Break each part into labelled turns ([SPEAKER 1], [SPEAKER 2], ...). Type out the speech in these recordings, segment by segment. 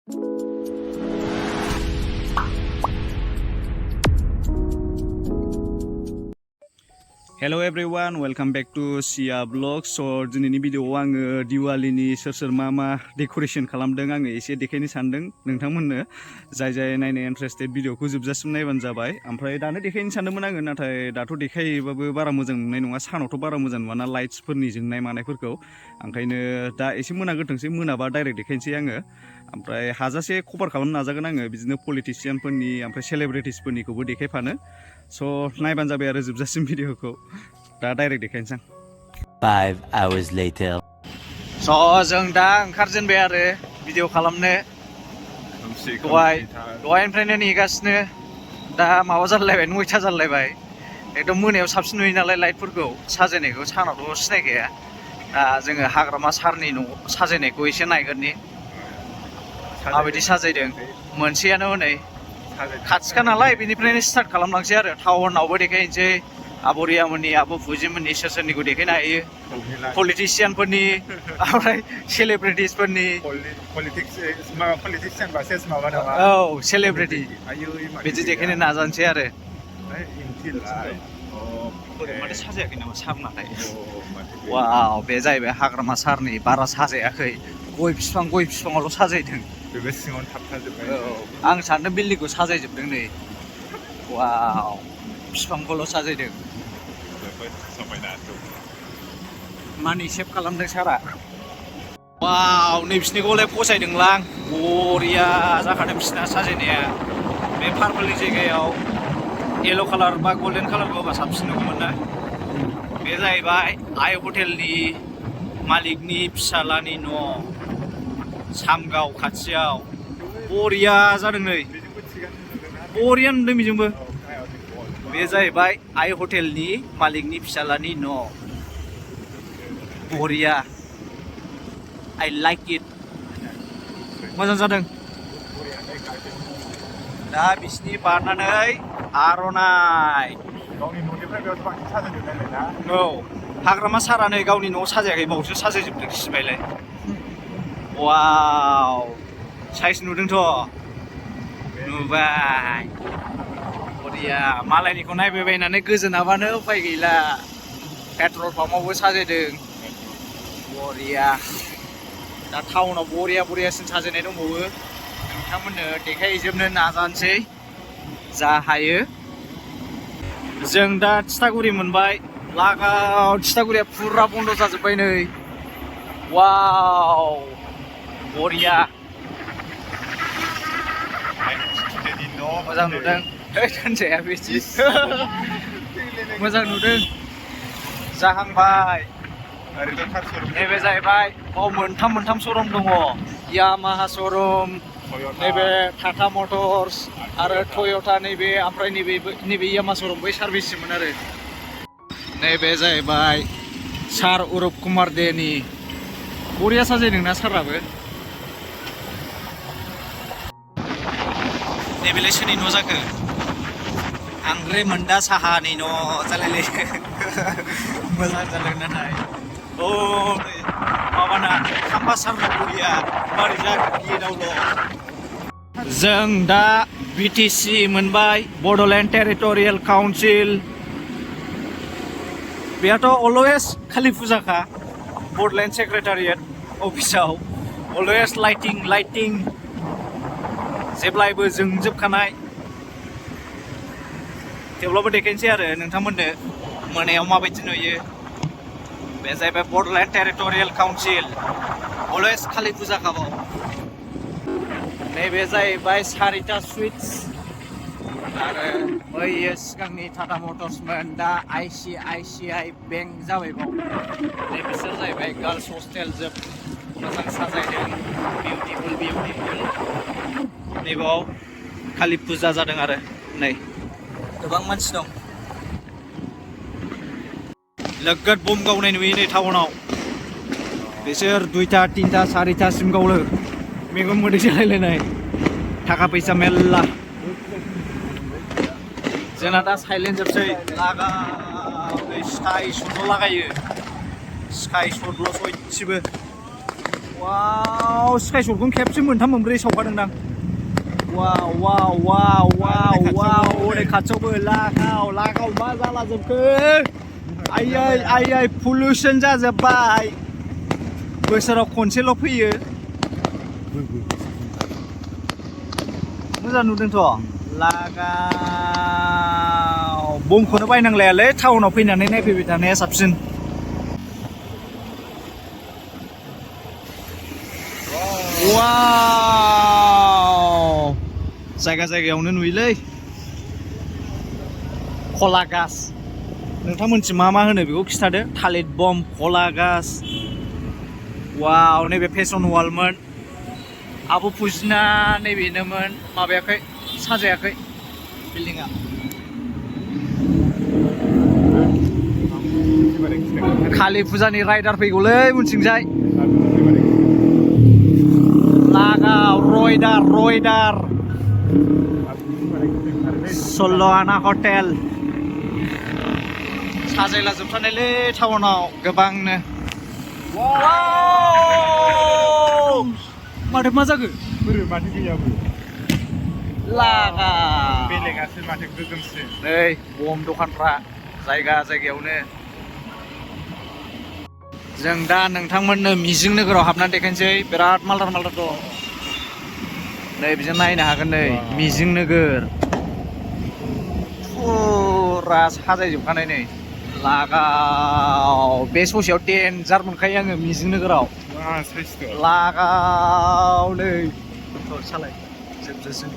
[SPEAKER 1] Hello everyone, welcome back to Sia Vlog. So दिनैनि भिडिअआव आङो दिवालीनि सोर मा मा डेकोरेशन खालामदों आङो एसे देखायनो सानदों नोंथांमोननो जाय नायनो इन्टारेस्टेड भिडिअखौ जोबजासिम नायबानो जाबाय ओमफ्राय दानो देखायनो सानदोंमोन आङो नाथाय दाथ' देखायोबाबो बारा मोजां नुनाय नङा सानावथ' बारा मोजां नुवा ना लाइट्सफोरनि जोंनाय मानायफोरखौ ओंखायनो दा एसे मोनागोथोंसै मोनाबा डाइरेक्ट देखायनोसै आङो ओमफ्राय हाजासे कभार खालामनो नाजागोन आङो बिदिनो पलिटिशियानफोरनि ओमफ्राय सेलिब्रिटिसफोरनिखौबो देखायफानो स' नायबानो जाबाय आरो जोबजासिम भिडिअखौ दा डाइरेक्ट देखायनोसै आं
[SPEAKER 2] 5 hours later
[SPEAKER 1] स' जों दा ओंखारजेनबाय आरो भिडिअ खालामनो दहायनिफ्रायनो नेगासिनो दा माबा जालायबाय 9ता जालायबाय एकदम मोनायाव साबसिन नुयो नालाय लाइटफोरखौ साजायनायखौ सानावथ' सिनायखाया दा जोङो हाग्रामा सारनि न' साजायनायखौ एसे नायगोननि माबायदि साजायदों मोनसेयानो हनै खाथिखा नालाय बेनिफ्रायनो स्टार्ट खालामलांसै आरो टाउनावबो देखायनोसै आब'रियामोननि आब' फुजिमोननि सोरनिखौ देखायनो हायो पलिटिशियानफोरनि ओमफ्राय सेलिब्रिटिसफोरनि औ सेलिब्रिटि बिदि देखायनो नाजानोसै आरो माथो साजायाखै नामा सारनाथाय वाव बे जाहैबाय हाग्रामा सारनि बारा साजायाखै गय बिफाङावल' साजायदों
[SPEAKER 3] बेबो सिङावनो थाबथाजोब्बाय
[SPEAKER 1] आं सानदों बिल्डिंखौ साजायजोबदों नै वाव बिफांखौल' साजायदों मानि सेभ खालामदों सारा वाव नै बिसिनिखौलाय फसायदोंलां बरिया जाखादों बिसिना साजायनाया बे पार्पलनि जायगायाव येल' कालार बा गल्डेन कालारखौ होबा साबसिन नुगौमोन ना बे जाहैबाय आइ हटेलनि मालिकनि फिसालानि न' सामगाव खाथियाव बरिया जादों नै बरिया नुदों बेजोंबो बे जाहैबाय आइ हटेलनि मालिकनि फिसालानि न' बरिया आइ लाइक इट मोजां जादों दा बिसिनि बारनानै आर'नाइ
[SPEAKER 3] गावनि न'निफ्राय बेयाव बांसिन साजायजोबनायलाय ना
[SPEAKER 1] औ हाग्रामा सारानै गावनि न'आव साजायाखै बावसो साजायजोबदों सिबायलाय वाव साइज नुदोंथ' नुबाय बरिया मालायनिखौ नायबायबायनानै गोजोनाबानो उफाय गैला पेट्रल पाम्पआवबो साजायदों बरिया दा टाउनाव बरियासिन साजायनाय दंबावो नोंथांमोननो देखायजोबनो नाजानोसै जा हायो जों दा थिथागुरि मोनबाय लागाव थिथागुरिया फुरा बन्द' जाजोब्बाय नै वाव बरिया मोजां नुदों दोनजाया बिदि मोजां नुदों जाहांबाय नैबे जाहैबाय मोनथाम श'रुम दङ यामाहा श'रुम नैबे टाटा मटर्स आरो टयटा नैबे ओमफ्राय नैबे यामा श'रुम बै सार्भिसमोन आरो नैबे जाहैबाय सार उरुप कुमार देनि बरिया साजायदोंना साराबो नैबेलाय सोरनि न' जाखो आंग्रे मोनदा साहानि न' जालायलाय मोजां जादों नाथाय औ माबाना खाम्फा सारना बरिया मारै जाखो गेटआवल' जों दा बिटिसि मोनबाय बड'लेण्ड टेरिटरियेल काउन्सिल बेयाथ' अलवेज खालि फुजाखा बड'लेण्ड सेक्रेटारियेट अफिसाव अलवेज लाइटिं जेब्लायबो जोंजोबखानाय थेवब्लाबो देखायनोसै आरो नोंथांमोननो मोनायाव माबायदि नुयो बे जाहैबाय बड'लेण्ड टेरिटरियेल काउन्सिल अलवेज खालि फुजाखाबाव नैबे जाहैबाय सारिता सुइट्स आरो बैयो सिगांनि टाटा मटर्समोन दा ICICI बेंक जाबायबाव नै बिसोर जाहैबाय गार्लस हस्टेल जोब मोजां साजायदों बिउटिफुल नैबाव खालि फुजा जादों आरो नै गोबां मानसि दं लोगोद बम गावनाय नुयो नै टाउनाव बिसोर 2ता 3ता 4तासिम गावलो मेगन मोदै जालायलायनाय थाखा फैसा मेल्ला जोंना दा साइलेन्ट जोबसै लागाव स्काइ शटल' लागायो स्काइ शटल' सयथिबो वाव स्काइ शटखौनो खेबसे मोनथाम मोनब्रै सावखादोंदां वाव वाव वाव वाव वाव ओरै खाथियावबो लागाव मा जालाजोबखो आयै पलिउसन जाजोब्बाय बोसोराव खनसेल' फैयो मोजां नुदोंथ' लागाव बमखौनो बायनांलायालै टाउनाव फैनानै नायफैबाय थानाया साबसिन वाव जायगायावनो नुयोलै खला गास नोंथांमोनथिं मा होनो बेखौ खिथादो थालिर बम खला गास वाव नैबे फेसन वालमोन आब' फुजिना नैबेनोमोन माबायाखै साजायाखै बिल्डिंआ कालि फुजानि राइडार फैगौलै उनथिंजाय लागाव रयदार सल्ल' आना हटेल साजायला जोबथारनायलै टाउनाव गोबांनो माथो मा जागो
[SPEAKER 3] माथो गैयाबो
[SPEAKER 1] लागा
[SPEAKER 3] बेलेगासो माथो गोगोमसो
[SPEAKER 1] नै बम दखानफ्रा जायगायावनो जों दा नोंथांमोननो मिजिं नोगोराव हाबनानै देखायनोसै बिराद मालदार दं नै बिजों नायनो हागोन नै मिजिं नोगोर फुरा साजायजोबखानाय नै लागाव बे ससेयाव देन्जार मोनखायो आङो मिजिं नोगोराव लागाव नै सालाय जोबजासिम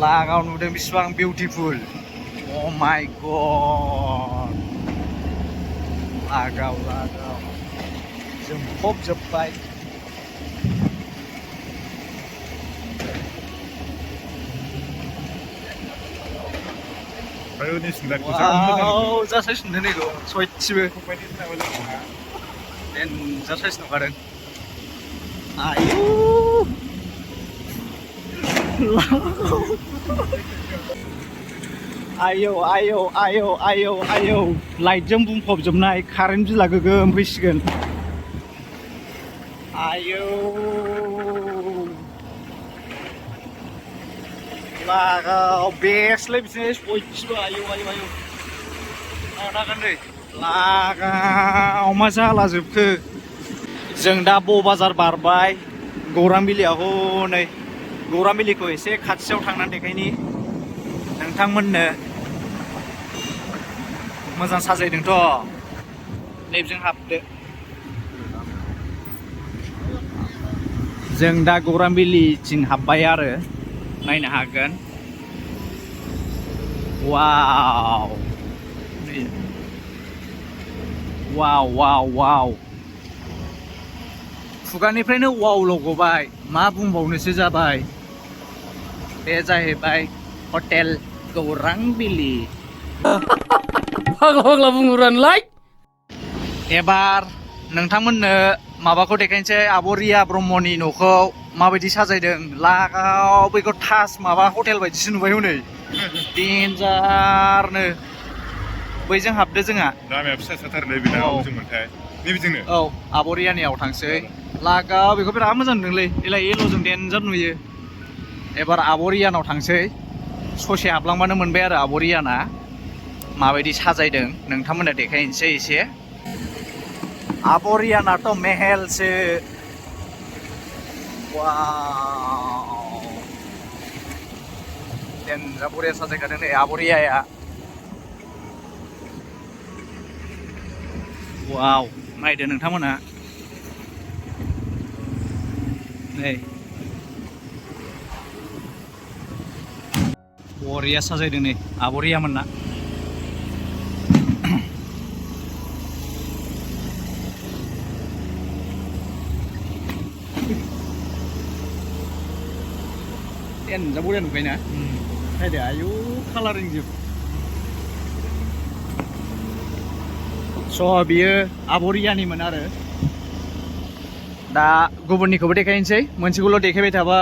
[SPEAKER 1] लागाव नुदों बेसेबां बिउटिफुल अ माय गड लागाव जोंफबजोब्बाय वाव जा साइज नुदों नैखौ सयथिबो देन्जार साइज नुखादों आयौ आयौ लाइटजों बुंफबजोबनाय कारेन्ट बिला गोगोम फैसिगोन आयौ लागाव बेसलै बिदिनो सयथिबो आयौ नागान नै लागाव मा जालाजोबखो जों दा बाजार बारबाय गौरांबिलियाव हनै गौरांबिलिखौ एसे खाथियाव थांनानै देखायनि नोंथांमोननो मोजां साजायदोंथ' नैबेजों हाबदो जों दा गौरांबिलिथिं हाबबाय आरो नायनो हागोन वाव खुगानिफ्रायनो वावल' गबाय मा बुंबावनोसो जाबाय बे जाहैबाय हटेल गौरांबिलि
[SPEAKER 4] फाग्ला बुंहरानोलाय
[SPEAKER 1] एबार नोंथांमोननो माबाखौ देखायनोसै आब' रिया ब्रह्मनि न'खौ माबायदि साजायदों लागाव बैखौ ताज माबा हटेल बायदिसो नुबाय हनै देन्जारनो बैजों हाबदो जोंहा
[SPEAKER 3] लामाया फिसा साथारलै बेना जों मोनथाय नैबेजोंनो
[SPEAKER 1] औ आब' रियानियाव थांसै लागाव बेखौ बिराद मोजां नुदोंलै एलाय एल'जों देन्जार नुयो एबार आब' रियानाव थांसै ससे हाबलांबानो मोनबाय आरो आब' रियाना माबायदि साजायदों नोंथांमोननो देखायनोसै एसे आब' रियानाथ' मेहेलसो वाव देन्जार बरिया साजायखादों नै आब' रियाया वाव नायदो नोंथांमोना नै बरिया साजायदों नै आब' रियामोनना देन्जार बरिया नुखायोना नायदो आयु कालारिं जोब स' बियो आब' रियानिमोन आरो दा गुबुननिखौबो देखायनोसै मोनसेखौल' देखायबाय थाबा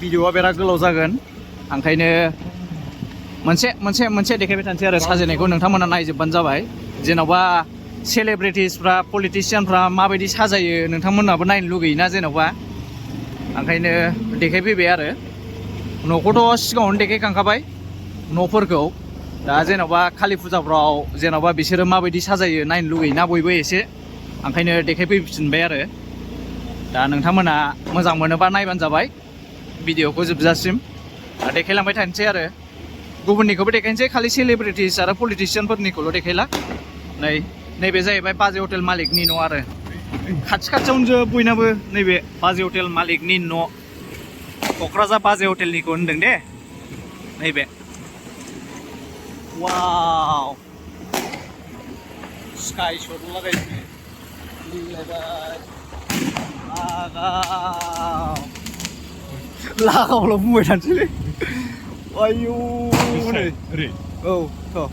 [SPEAKER 1] भिडिअआ बिराद गोलाव जागोन ओंखायनो मोनसे देखायबाय थानोसै आरो साजायनायखौ नोंथांमोना नायजोबबानो जाबाय जेन'बा सेलेब्रिटिसफ्रा पलिटिशियानफ्रा माबायदि साजायो नोंथांमोनहाबो नायनो लुगैयोना जेन'बा ओंखायनो देखायफैबाय आरो न'खौथ' सिगाङावनो देखायखांखाबाय न'फोरखौ दा जेन'बा कालि फुजाफ्राव जेन'बा बिसोरो माबायदि साजायो नायनो लुगैयोना बयबो एसे ओंखायनो देखायफैफिनबाय आरो दा नोंथांमोना मोजां मोनोबा नायबानो जाबाय भिडिअखौ जोबजासिम देखायलांबाय थानोसै आरो गुबुननिखौबो देखायनोसै खालि सेलेब्रिटिस आरो पलिटिशियानफोरनिखौल' देखायला नैबे जाहैबाय बाजै हटेल मालिकनि न' आरो खाथि खाथियावनो जोब बयनाबो नैबे बाजै हटेल मालिकनि न' क'क्राझार बाजै हटेलनिखौ होनदों दे नैबे वाव स्काई शट लागावल' बुंबाय थानोसैलै आयौ नै औ थ'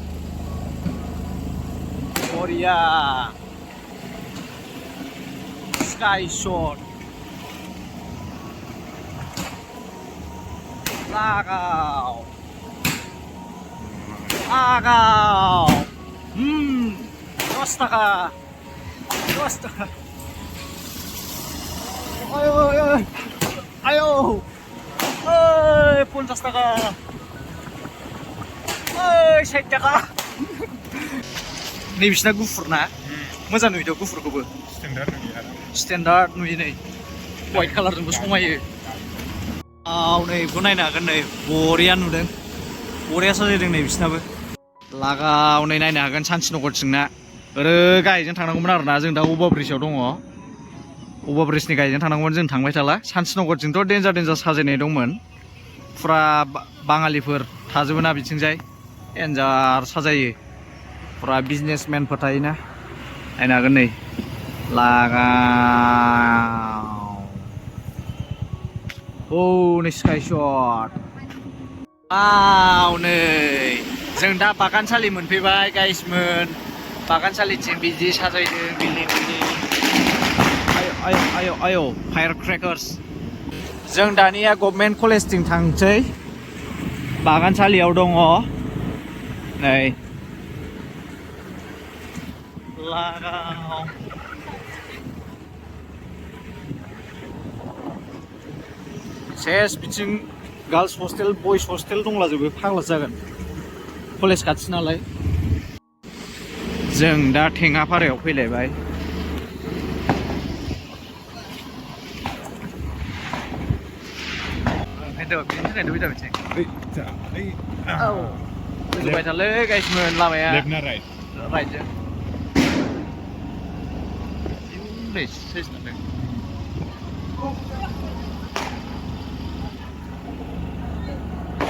[SPEAKER 1] बरिया स्काई शट लागाव आगाव 10 थाखा आयौ 50 थाखा 60 थाखा नै बिसिना गुफुर ना मोजां नुयोथ' गुफुरखौबो स्टेन्डार्ड नुयो नै वाइट कालारजोंबो समायो नै बेखौ नायनो हागोन नै बरिया नुदों बरिया साजायदों नै बिसिनाबो लागाव नै नायनो हागोन सान्तिनगरथिंना ओरै गाहायजों थांनांगौमोन आरोना जों दा अबा ब्रिजआव दङ अबा ब्रिजनि गाहायजों थांनांगौमोन जों थांबाय थाला सान्तिनगरथिंथ' देन्जार साजायनाय दंमोन फुरा बाङालिफोर थाजोबोना बिथिंजाय देन्जार साजायो फुरा बिजनेसमेनफोर थायोना नायनो हागोन नै लागाव नै स्काई शट नै जों दा बागानसालि मोनफैबाय गाइसमोन बागानसालिथिं बिदि साजायदों बिल्डिं आय' फायार क्रेकार्स जों दानिया गभर्नमेन्ट कलेजथिं थांसै बागानसालियाव दङ नै लागाव सेस बिथिं गार्लस हस्टेल बयस हस्टेल दंलाजोबो फाग्लासो जागोन कलेज खाथि नालाय जों दा टेङापारायाव फैलायबाय ओंखायनोथ' बिनि थाखायनो फैदा बिथिं गोजौबाय थालै गाइसमोन लामाया राइटजों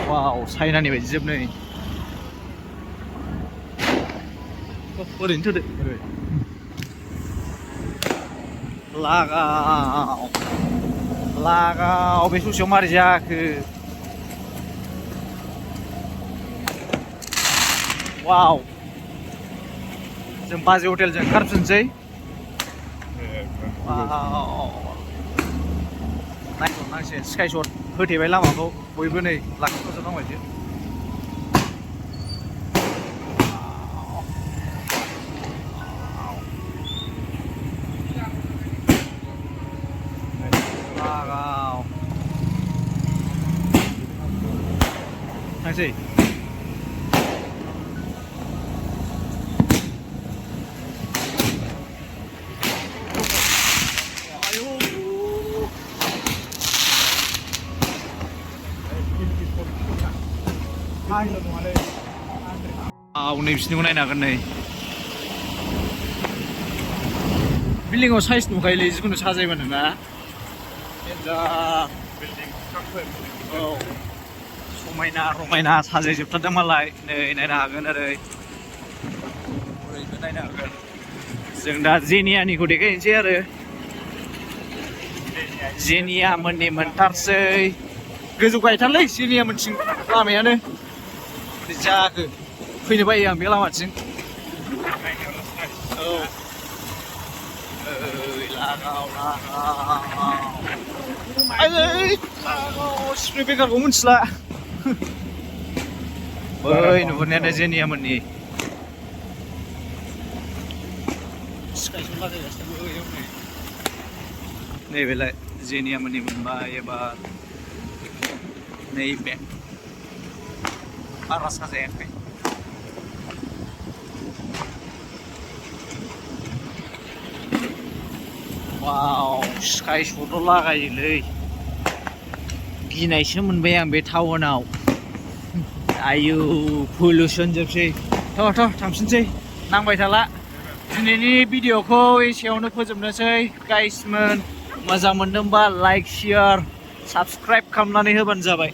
[SPEAKER 1] वाव चाइनानि बायदि जोब नै ओरैनो थोदो लागाव बे ससेयाव मारै जाखो वाव जों बाजै हटेलजों ओंखारफिनसै नायथ'नांसिगोन स्काई शट होथेबाय लामाखौ बयबो नै लाखिथ'जोबनांबायसो थांसै नै बिसिनिखौ नायनो हागोन नै बिल्डिंआव साइज नुखायोलै जिखुनु साजायबानो ना औ समायना रमायना साजायजोबथारदों मालाय नै नायनो हागोन ओरैबो नायनो हागोन जों दा जेनियानिखौ देखायनोसै आरो जेनिया मोननि मोनथारसै गोजौ गायथारलै जेनिया मोनथिं लामायानो जाखो फैनो बायो आं बे लामाथिं औ लागाव स्प्रे बेकारखौ मिथिला बै नुहुरनायानो जेनियामोननि नैबेलाय जेनिया मोननि मोनबाय एबार नैबे बारा साजायाखै वाव स्काइ शट लागायोलै गिनायसो मोनबाय आं बे टाउनाव आयु पलिउसन जोबसै थ' थांफिनसै नांबाय थाला दिनैनि भिडिअखौ एसेयावनो फोजोबनोसै गाइसमोन मोजां मोनदोंबा लाइक शेयार साबस्क्राइब खालामनानै होबानो जाबाय